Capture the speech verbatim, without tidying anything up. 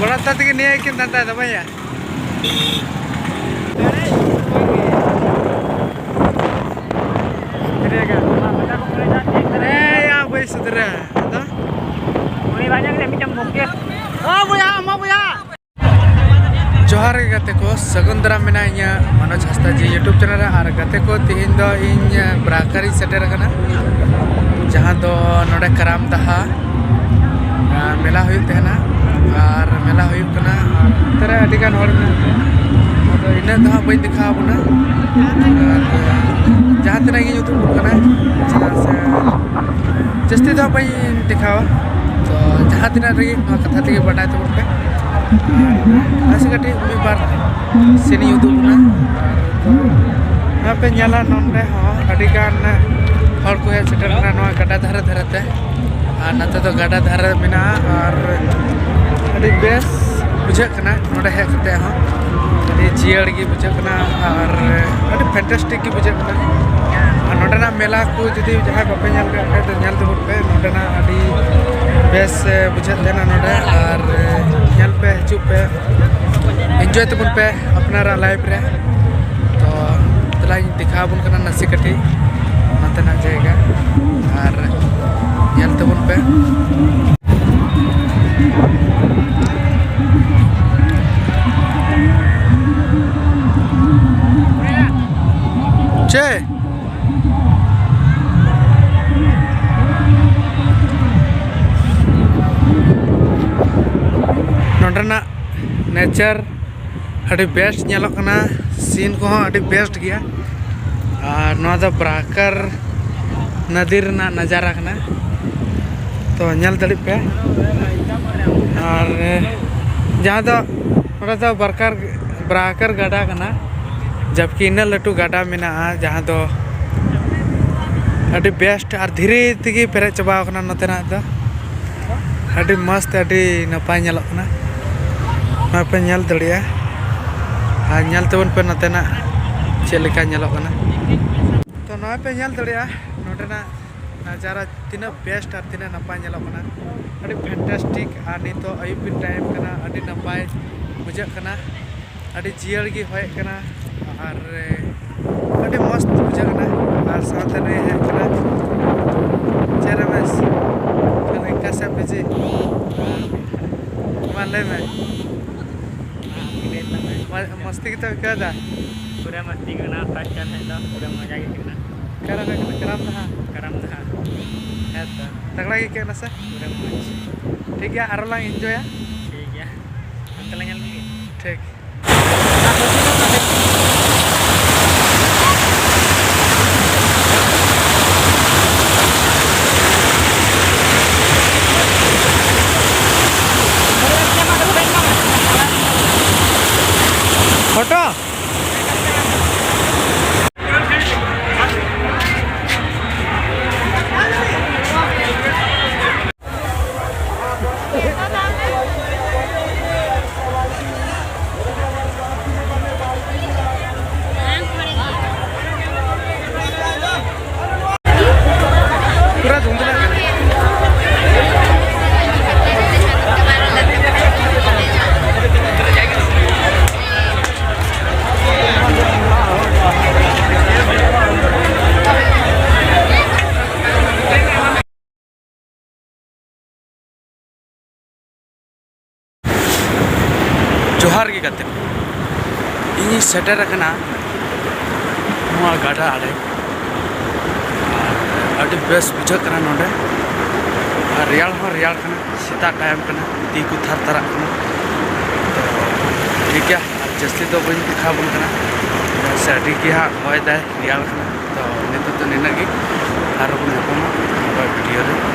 ᱵᱚᱲᱚ ᱛᱟ ᱛᱮᱜᱮ ᱱᱤᱭᱟᱹ ᱠᱤᱱ ᱫᱷᱟᱱᱫᱟ ᱫᱚ ᱵᱷᱟᱭᱟ᱾ ᱮᱭ, ᱭᱟ, ᱵᱟᱹᱭ ᱥᱩᱫᱷᱨᱟ᱾ ᱟᱫᱚ? ᱩᱱᱤ ᱵᱟᱡᱟᱨ ᱨᱮ ᱢᱤᱫᱴᱟᱝ ᱵᱚᱠᱮ᱾ ᱚ, ᱵᱚᱭᱦᱟ, ᱟᱢ ᱦᱚᱸ ᱵᱚᱭᱦᱟ᱾ ᱡᱚᱦᱟᱨ ᱜᱮ ᱜᱟᱛᱮ ᱠᱚ, ᱥᱟᱹᱜᱩᱱ ᱫᱟᱨᱟᱢ ᱢᱮᱱᱟᱜᱼᱟ ᱤᱧᱟᱹᱜ ᱢᱚᱱᱳᱡᱽ ᱦᱟᱸᱥᱫᱟ ᱡᱤ YouTube ᱪᱮᱱᱮᱞ ᱨᱮ᱾ ᱟᱨ ᱜᱟᱛᱮ ᱠᱚ, ᱛᱮᱦᱮᱧ ᱫᱚ ᱤᱧ ᱵᱨᱟᱠᱟᱨᱤᱧ ᱥᱮᱴᱮᱨ ᱟᱠᱟᱱᱟ, ᱡᱟᱦᱟᱸ ᱫᱚ ᱱᱚᱰᱮ ᱠᱟᱨᱟᱢ ᱫᱟᱦᱟ, ᱟᱸ, ᱢᱮᱞᱟ ᱦᱩᱭᱩᱜ ᱛᱟᱦᱮᱱᱟ᱾ ᱟᱨ ᱢᱮᱞᱟ ᱦᱩᱭᱩᱜ ᱠᱟᱱᱟ, ᱟᱨ ᱚᱱᱛᱮ ᱨᱮ ᱟᱹᱰᱤ ᱜᱟᱱ ᱦᱚᱲ ᱢᱮᱱᱟᱜ ᱠᱚᱣᱟ᱾ ᱟᱫᱚ ᱤᱱᱟᱹᱜ ᱫᱚ ᱦᱟᱸᱜ ᱵᱟᱹᱧ ᱫᱮᱠᱷᱟᱣ ᱟᱵᱚᱱᱟ, ᱟᱨ ᱡᱟᱦᱟᱸ ᱛᱤᱱᱟᱹᱜ ᱜᱤᱧ ᱩᱫᱩᱜ ᱟᱵᱚᱱ ᱠᱟᱱᱟ, ᱪᱮᱫᱟᱜ ᱥᱮ ᱡᱟᱹᱥᱛᱤ ᱫᱚ ᱦᱟᱸᱜ ᱵᱟᱹᱧ ᱫᱮᱠᱷᱟᱣᱟ᱾ ᱛᱚ ᱡᱟᱦᱟᱸ ᱛᱤᱱᱟᱹᱜ ᱨᱮᱜᱮ ᱱᱚᱣᱟ ᱠᱟᱛᱷᱟ ᱛᱮᱜᱮ ᱵᱟᱰᱟᱭ ᱛᱟᱵᱚᱱ ᱯᱮ᱾ ᱟᱨ ᱱᱟᱥᱮ ᱠᱟᱹᱴᱤᱡ ᱢᱤᱫ ᱵᱟᱨ scene ᱤᱧ ᱩᱫᱩᱜ ᱟᱵᱚᱱᱟ᱾ ᱟᱨ ᱱᱚᱣᱟ ᱯᱮ ᱧᱮᱞᱟ, ᱱᱚᱰᱮ ᱦᱚᱸ ᱟᱹᱰᱤ ᱜᱟᱱ ᱦᱚᱲ ᱠᱚ ᱦᱮᱡ ᱥᱮᱴᱮᱨ ᱠᱟᱱᱟ ᱱᱚᱣᱟ ᱜᱟᱰᱟ ᱫᱷᱟᱨᱮ ᱫᱷᱟᱨᱮ ᱛᱮ᱾ ᱟᱨ ᱱᱚᱛᱮ ᱫᱚ ᱜᱟᱰᱟ ᱫᱷᱟᱨᱮ ᱢᱮᱱᱟᱜᱼᱟ, ᱟᱨ ᱟᱹᱰᱤ ᱵᱮᱥ ᱵᱩᱡᱷᱟᱹᱜ ᱠᱟᱱᱟ ᱱᱚᱰᱮ ᱦᱮᱡ ᱠᱟᱛᱮ ᱦᱚᱸ᱾ ᱟᱹᱰᱤ ᱡᱤᱭᱟᱹᱲ ᱜᱮ ᱵᱩᱡᱷᱟᱹᱜ ᱠᱟᱱᱟ ᱟᱨ ᱟᱹᱰᱤ fantastic ᱜᱮ ᱵᱩᱡᱷᱟᱹᱜ ᱠᱟᱱᱟ᱾ ᱟᱨ ᱱᱚᱰᱮᱱᱟᱜ ᱢᱮᱞᱟ ᱠᱚ ᱡᱩᱫᱤ ᱡᱟᱦᱟᱸᱭ ᱵᱟᱯᱮ ᱧᱮᱞ ᱠᱟᱜ ᱠᱷᱟᱡ ᱫᱚ ᱧᱮᱞ ᱛᱟᱵᱚᱱ ᱯᱮ, ᱱᱚᱰᱮᱱᱟᱜ ᱟᱹᱰᱤ ᱵᱮᱥ, ᱮ, ᱵᱩᱡᱷᱟᱹᱜ ᱛᱟᱦᱮᱱᱟ ᱱᱚᱰᱮ᱾ ᱟᱨ, ᱮ, ᱧᱮᱞ ᱯᱮ, ᱦᱤᱡᱩᱜ ᱯᱮ, enjoy ᱛᱟᱵᱚᱱ ᱯᱮ ᱟᱯᱱᱟᱨᱟᱜ life ᱨᱮ᱾ ᱛᱚ ᱫᱮᱞᱟᱧ ᱫᱮᱠᱷᱟᱣ ᱟᱵᱚᱱ ᱠᱟᱱᱟ ᱱᱟᱥᱮ ᱠᱟᱹᱴᱤᱡ ᱱᱚᱛᱮᱱᱟᱜ ᱡᱟᱭᱜᱟ, ᱟᱨ ᱧᱮᱞ ᱛᱟᱵᱚᱱ ᱯᱮ᱾ ᱪᱮᱫ? ᱱᱚᱸᱰᱮᱱᱟᱜ nature ᱟᱹᱰᱤ best ᱧᱮᱞᱚᱜ ᱠᱟᱱᱟ, scene ᱠᱚᱦᱚᱸ ᱟᱹᱰᱤ best ᱜᱮᱭᱟ᱾ ᱟᱨ ᱱᱚᱣᱟ ᱫᱚ ᱵᱨᱟᱠᱟᱨ ᱱᱚᱫᱤ ᱨᱮᱱᱟᱜ ᱱᱟᱡᱟᱨᱟ ᱠᱟᱱᱟ, ᱛᱚ ᱧᱮᱞ ᱫᱟᱲᱮᱜ ᱯᱮ᱾ ᱟᱨ ᱡᱟᱦᱟᱸ ᱫᱚ ᱱᱚᱸᱰᱮ ᱫᱚ ᱵᱨᱟᱠᱟᱨ, ᱵᱨᱟᱠᱟᱨ ᱜᱟᱰᱟ ᱠᱟᱱᱟ, ᱡᱟᱵᱠᱤ ᱤᱱᱟᱹᱜ ᱞᱟᱹᱴᱩ ᱜᱟᱰᱟ ᱢᱮᱱᱟᱜᱼᱟ, ᱡᱟᱦᱟᱸ ᱫᱚ ᱟᱹᱰᱤ best ᱟᱨ ᱫᱷᱤᱨᱤ ᱛᱮᱜᱮ ᱯᱮᱨᱮᱡ ᱪᱟᱵᱟᱣ ᱠᱟᱱᱟ ᱱᱚᱛᱮᱱᱟᱜ ᱫᱚ᱾ ᱟᱹᱰᱤ ᱢᱚᱡᱽ ᱛᱮ ᱟᱹᱰᱤ ᱱᱟᱯᱟᱭ ᱧᱮᱞᱚᱜ ᱠᱟᱱᱟ᱾ ᱱᱚᱣᱟ ᱯᱮ ᱧᱮᱞ ᱫᱟᱲᱮᱭᱟᱜᱼᱟ᱾ ᱟᱨ ᱧᱮᱞ ᱛᱟᱵᱚᱱ ᱯᱮ ᱱᱚᱛᱮᱱᱟᱜ ᱪᱮᱫ ᱞᱮᱠᱟ ᱧᱮᱞᱚᱜ ᱠᱟᱱᱟ᱾ ᱛᱚ ᱱᱚᱣᱟ ᱯᱮ ᱧᱮᱞ ᱫᱟᱲᱮᱭᱟᱜᱼᱟ ᱱᱚᱸᱰᱮᱱᱟᱜ ᱱᱟᱡᱟᱨᱟ ᱛᱤᱱᱟᱹᱜ ᱵᱮᱥᱴ ᱟᱨ ᱛᱤᱱᱟᱹᱜ ᱱᱟᱯᱟᱭ ᱧᱮᱞᱚᱜ ᱠᱟᱱᱟ, ᱟᱹᱰᱤ ᱯᱷᱮᱱᱴᱟᱥᱴᱤᱠ᱾ ᱟᱨ ᱱᱤᱛᱚᱜ ᱟᱹᱭᱩᱵ ᱵᱮᱲ ᱴᱟᱭᱤᱢ ᱠᱟᱱᱟ, ᱟᱹᱰᱤ ᱱᱟᱯᱟᱭ ᱵᱩᱡᱷᱟᱹᱜ ᱠᱟᱱᱟ, ᱟᱹᱰᱤ ᱡᱤᱭᱟᱹᱲ ᱜᱮ ᱦᱚᱭᱮᱜ ᱠᱟᱱᱟ᱾ ᱟᱨ ᱟᱹᱰᱤ ᱢᱚᱡᱽ ᱵᱩᱡᱷᱟᱹᱜ ᱠᱟᱱᱟ᱾ ᱟᱨ ᱥᱟᱶᱛᱮ ᱱᱩᱭ ᱦᱮᱡ ᱠᱟᱱᱟ ᱪᱮ ᱨᱚᱢᱮᱥ, ᱪᱮᱫ ᱞᱮᱠᱟ ᱥᱮ ᱵᱤᱡᱤ? ᱢᱟ ᱞᱟᱹᱭ ᱢᱮ᱾ ᱢᱟ-, ᱢᱚᱥᱛᱤ ᱜᱮᱛᱚ ᱟᱹᱭᱠᱟᱹᱣ ᱮᱫᱟ? ᱯᱩᱨᱟᱹ ᱢᱚᱥᱛᱤ ᱠᱟᱱᱟ, ᱯᱷᱟᱥᱴ ᱴᱟᱭᱤᱢ ᱦᱮᱡ ᱫᱚ ᱯᱩᱨᱟᱹ ᱢᱚᱡᱟ ᱜᱮ ᱟᱹᱭᱠᱟᱹᱜ ᱠᱟᱱᱟ᱾ ᱚᱠᱟᱨᱮ ᱦᱩᱭᱩᱜ ᱠᱟᱱᱟ? ᱠᱟᱨᱟᱢ ᱫᱟᱦᱟ? ᱠᱟᱨᱟᱢ ᱫᱟᱦᱟ᱾ ᱦᱮᱸ ᱛᱚ᱾ ᱛᱟᱜᱲᱟ ᱜᱮ ᱟᱹᱭᱠᱟᱹᱜ ᱠᱟᱱᱟ ᱥᱮ? ᱯᱩᱨᱟᱹ ᱢᱚᱡᱽ᱾ ᱴᱷᱤᱠ ᱜᱮᱭᱟ, ᱟᱨᱚ ᱞᱟᱝ ᱤᱱᱡᱚᱭᱟ᱾ ᱴᱷᱤᱠ ᱜᱮᱭᱟ, ᱚᱱᱛᱮ ᱞᱟᱝ ᱧᱮᱞ ᱞᱮᱜᱮ᱾ ᱴᱷᱤᱠ᱾ ᱯᱷᱳᱴᱳ᱾ ᱯᱩᱨᱟᱹ ᱫᱷᱩᱱᱫᱷᱞᱟᱹᱜ ᱠᱟᱱᱟ᱾ ᱡᱚᱦᱟᱨ ᱜᱮ ᱜᱟᱛᱮ ᱠᱚ, ᱤᱧᱤᱧ ᱥᱮᱴᱮᱨ ᱟᱠᱟᱱᱟ ᱱᱚᱣᱟ ᱜᱟᱰᱟ ᱟᱲᱮ᱾ ᱟᱨ ᱟᱹᱰᱤ ᱵᱮᱥ ᱵᱩᱡᱷᱟᱹᱜ ᱠᱟᱱᱟ ᱱᱚᱰᱮ, ᱟᱨ ᱨᱮᱭᱟᱲ ᱦᱚᱸ ᱨᱮᱭᱟᱲ ᱠᱟᱱᱟ᱾ ᱥᱮᱛᱟᱜ ᱴᱟᱭᱤᱢ ᱠᱟᱱᱟ, ᱛᱤ ᱠᱚ ᱛᱷᱟᱨ ᱛᱷᱟᱨᱟᱜ ᱠᱟᱱᱟ᱾ ᱛᱚ ᱴᱷᱤᱠ ᱜᱮᱭᱟ, ᱟᱨ ᱡᱟᱹᱥᱛᱤ ᱫᱚ ᱵᱟᱹᱧ ᱫᱮᱠᱷᱟᱣ ᱟᱵᱚᱱ ᱠᱟᱱᱟ, ᱪᱮᱫᱟᱜ ᱥᱮ ᱟᱹᱰᱤ ᱜᱮ ᱦᱟᱸᱜ ᱦᱚᱭ ᱫᱟᱭ, ᱨᱮᱭᱟᱲ ᱠᱟᱱᱟ᱾ ᱛᱚ ᱱᱤᱛᱚᱜ ᱫᱚ ᱱᱤᱱᱟᱹᱜ ᱜᱮ, ᱟᱨᱦᱚᱸ ᱵᱚᱱ ᱧᱟᱯᱟᱢᱟ ᱱᱚᱝᱠᱟ ᱵᱷᱤᱰᱤᱭᱳ ᱨᱮ᱾